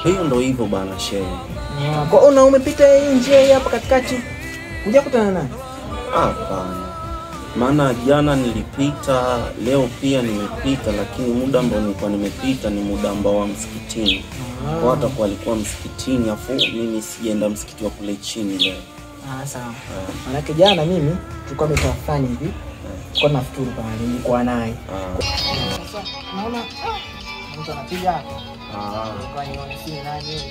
Hiyo ndio hivyo bana shehe. Kwa una umepita hii njia hii hapa katikati. Hujakutana naye? Hapana. Maana jana nilipita, leo pia nimepita, lakini muda ambao nilikuwa nimepita ni muda ambao wa msikitini. Kwa hata kwa alikuwa msikitini, afu mimi sijaenda msikiti wa kule chini leo. Sawa. Maana jana mimi tulikuwa mitaa fulani hivi. Tulikuwa tunafuturu pale, nilikuwa naye. Sasa naona mtu anapiga hapa. Kwa hiyo ni nani?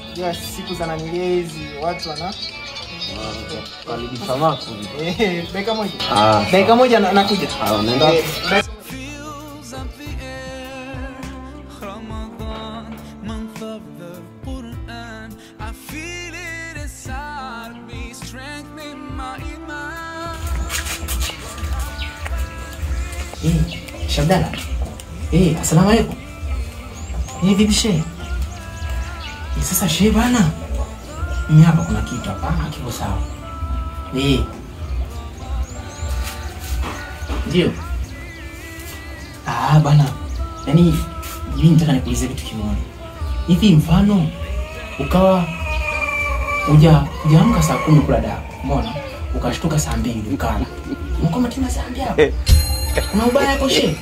Unajua siku za nanilezi watu wana karibisha wako. Dakika moja. Dakika moja nakuja. Nenda. Shabdala. Asalamu alaykum. Vipi shehe? Sasa shehe bana. Mimi hapa kuna kitu hapa hakipo sawa. Ndio. Bana. Yaani mimi nataka nikuulize kitu kimoja. Hivi mfano ukawa hujaamka saa 10 kula dawa. Umeona? Ukashtuka saa 2 ukala. Mkoma tena saa 2 hapo. Kuna ubaya hapo shehe?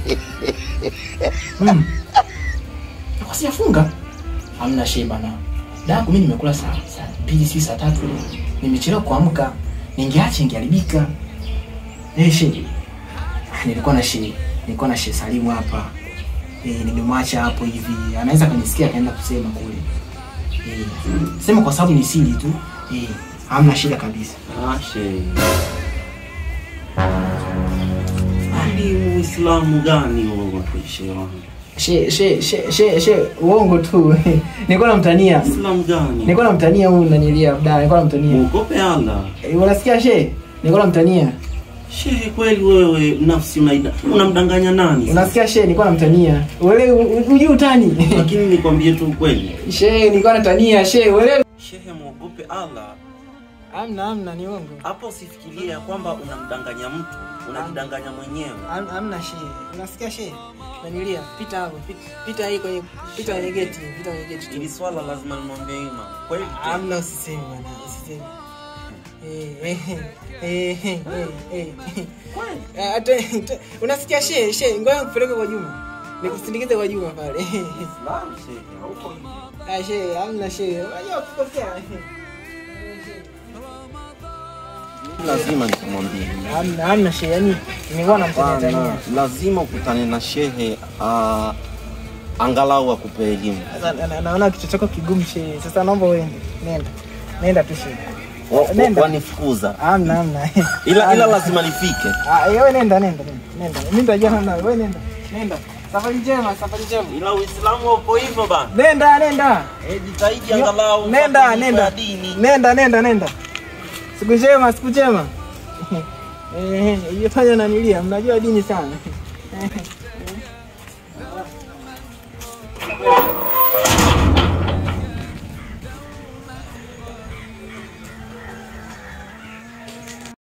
Kwa sijafunga. Hamna shehe bana. Dawa mimi nimekula saa 2 si saa 3. Nimechelewa kuamka. Ningeacha ingeharibika. Shehe. Nilikuwa na shehe Salimu hapa. Nimemwacha hapo hivi. Anaweza kanisikia akaenda kusema kule. Sema kwa sababu ni siri tu. Hamna shida kabisa. Shehe. Ni Muislamu gani wewe shehe wangu? She uongo tu. Nilikuwa namtania. Muislamu gani? Nilikuwa namtania huyu nanilia Abdalla, nilikuwa namtania. Muogope Allah. Unasikia shehe? Nilikuwa namtania. Shehe kweli wewe nafsi unamdanganya nani? Unasikia shehe, nilikuwa namtania. Wewe unajui utani. Lakini nikwambie tu ukweli. Shehe nilikuwa natania shehe, wewe. Shehe muogope Allah. Hamna ni uongo. Hapo usifikirie kwamba unamdanganya mtu, unajidanganya mwenyewe. Hamna shehe. Unasikia shehe? Nanilia, pita hapo, pita hii kwenye pita kwenye geti, pita kwenye geti. Ili swala lazima nimwambie Ima. Kweli? Hamna usiseme bana, usiseme. Kweli? Hata unasikia shehe, ngoja nikupeleke kwa Juma. Nikusindikize kwa Juma pale. Islam shehe, huko hivi. Shehe, hamna shehe. Unajua kukosea. Lazima nikamwambie. Hamna shehe, yani nilikuwa namtania. Lazima ukutane na shehe angalau akupe elimu. Sasa naona kichwa chako kigumu shehe. Sasa naomba uende. Nenda. Nenda tu shehe. Nenda. Wanifukuza. Hamna. Ila lazima nifike. Wewe nenda. Nenda. Mimi nitajua namna. Wewe nenda. Nenda. Safari njema, safari njema. Ila Uislamu upo hivyo bana. Nenda. Jitahidi angalau. Nenda. Nenda. Siku njema, siku njema. Hiyo fanya nanilia, mnajua dini sana.